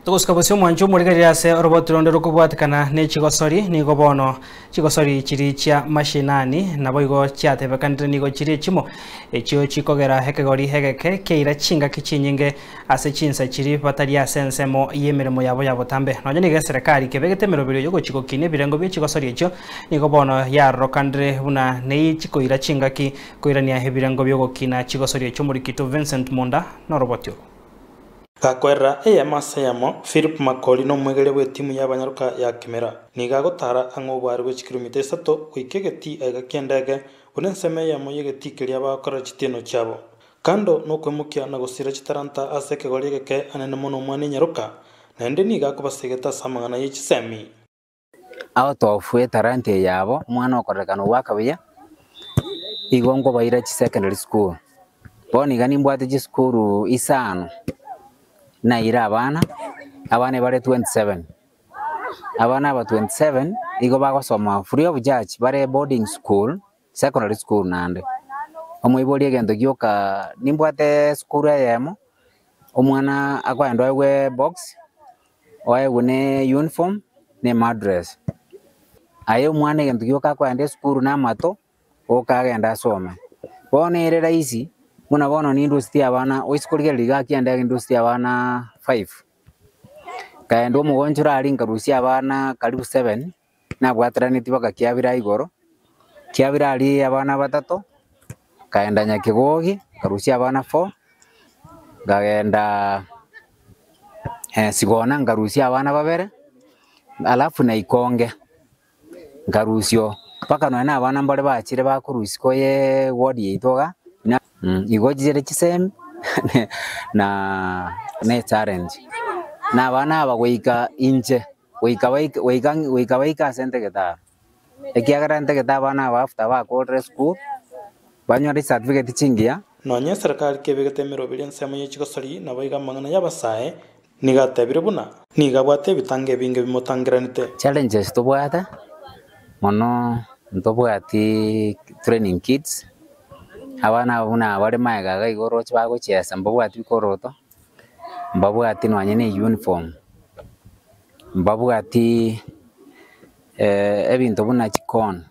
Togosuka bosio omwancho omorigereria ase oroboti ronde rokobwatekana ne chigosori, nigo bono chigosori chiri chia mashinani naboigo chiatebekanire nigo chire echimo echio chikogera ekegori egeke keira chingaki chinyinge ase chinsa chiri batari ase ensemo y'emeremo yabo ya botambe. Nonya nigo eserekari kebegete emeroberio y'ogochia gokinia ebirengo bie chigosori echio nigo bono yarorokanire buna nei chikoira chingaki koirania ebirengo bi'ogokina chigosori echio Omorikito Vincent Munda noroboti oro. Gakoerera eyemo ase eyemo, Philip Makori nomwegeria bw'etimu y'abanyaroka ya Kimera. Nigo agotara ang'e oboare bwe chikilomita isato goika egetii aiga ki'endege, buna ensemo eyemo y'egetii keria bagokorera chitieno chiabo. Kando nokoimokia na gosira chitalanta ase ekegori egeke anene mono omwana enyaroka, naende nigo akobasegeta ase amang'ana ye chisemi. Out of etalanta eye yabo, omwana okorekana ogwaka buya, igo nkobaira chisecondary school. Bono iga nimbwate chisukuru isano, naira abana, abana bare 27. Abana aba 27, igo bagosoma free of charge bare boarding school, secondary school naende. Omoibori egento gioka nimbwate esukuru eyemo, omwana akoenda oegwe ebox, oegwe ne uniform, na emadress. Aye omwana egento gioka akoenda esukuru na amato, oka agende asome. Bono ere rahisi, buna bono nindusetie abana, oise korigereria iga kianda nindusetie abana five, nkaenda omogonchoro aria nkarusia abana karibu seven, nabwateranetie mpaka kiabira igoro, kiabira aria abana batato, nkaenda Nyakegogi, nkarusia abana four, nkagenda Sigona nkarusia abana babere, alafu na Ikonge nkarusia oo, mpaka nonye na abana mbare bachire bakorwa isiko ye ward yaito igaa, igo chire chisemi na na echallenge. Na abana aba goika inche. Goika baike goika goika baike ase entegete aro, ekiagera entegete abana aba after bakorire esukuru, banyore chicertificate chingiya. Nonya eserekari kebegete emeroberi ensemo ye chigosori naboigo amang'ana y'abasae, nigo atebire buna nigo abwate ebitango ebinge bimotangeranete. Challenges tobwate mono ntobwati training kits, abana aba buna bare magega iga igo oroche bagochiesa mbabwati bikoroto. Mbabwati nonya ne uniform, mbabwati ebinto buna chikoni,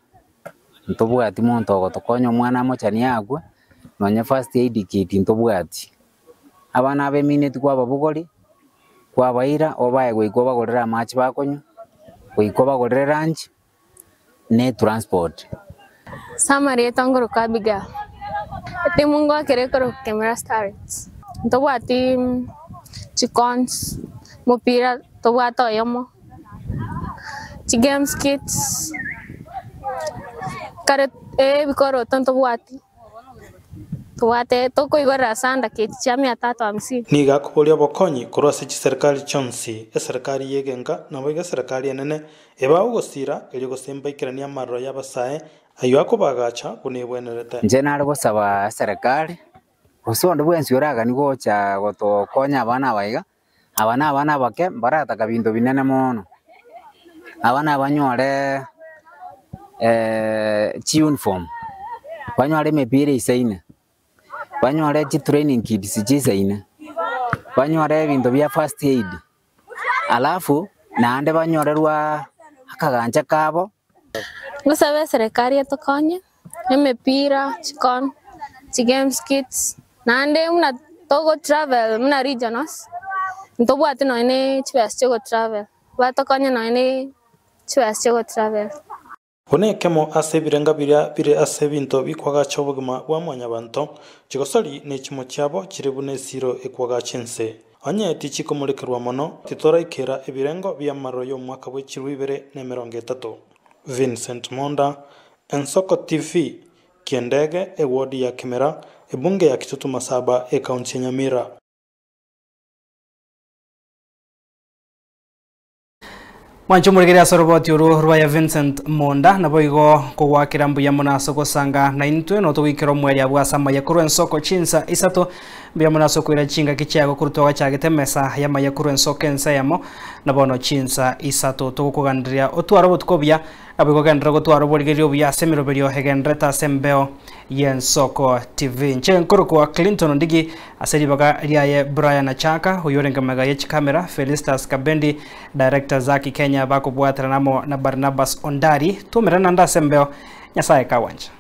ntobwati monto ogotokonya omwana amochani agwe, nonya first aid kit ntobwati. Abana aba emineti kwababogori, kwabaira obae goika obagorere amache bakonywa, goika obagorere lunch, ne transport. Ase amarieta ngoroka Abigail, etimu ngoakera ekoroka Kemera Starlets. Ntobwati chicones, omopira tobwate oyomo, chigames kits, kare ebikoroto ntobwati. Tobwate tokoigorera sanda keti chia mia tatu hamsini. Nigo akoboria obokonyi korwa ase chiserikari chionsi, eserikari y'egenka, naboigo eserikari enene, ebaa ogosira, erio gose mbaikeranie amaroro y'abasae, ayio akobagacha buna ebwenerete. Inche nare gosaba eserekari, gose onde bwensi oraganie gocha gotokonya abana aba iga, aba na abana abake mbarataka binto binene mono, aba nabanyore chiuniform, banyore emepira eisaine, banyore chitraining kits chisaine, banyore ebinto bia first aid, alafu naende banyorerwa akagancha kabo. Ngosabe eserekari etokonye, emepira, chikon, chigames kits, naende buna togo travel buna regionals, ntobwati nonye ne chibesa chia ogotravel, batokonye nonye ne chibesa chia ogotravel. Buna ekemo ase ebirenga biria bire ase ebinto bikwagacha obogima bwa mwanyabanto, chigosori ne chimo chiabo chire buna esiro ekwagacha ense. Onye tichikomorekerwa mono, titoraikera ebirengo bi'amaroro y'omwaka bwe chilifu ibere na emerongo etato. Vincent Monda, Ensoko TV, Kiendege, eward ya Kimera, ebunge ya Kitutu Masaba, ekaunti ya Nyamira. Mwanche omorigereria ase oroboti orwo rwaya Vincent Monda, naboigo kogwakera mbuya mono ase ogosanga naintwe, notogoikera omweri abwo ase amaya korwa ensoko chinsa isato. Mbuya mono ase okoira chingaki chiago korwa twagachagete emesa y'amaya korwa ensoko ense eyemo, na bono chinsa isato togokogandereria otware obotuko obuya, Naboigo genderera gotwara oborigereria obuya ase emeroberio egendererete ase embeo y'Ensoko TV. Inche nkorokwa Clinton Ondigi ase ribaga riaye Brian Achaka, oyio orenge magega ye chikamera, Felistus Kabendi, Director Zaki Kenya bakobwaterana amo na Barnabas Ondari. Twaumerane naende ase embeo, Nyasae kagwancha.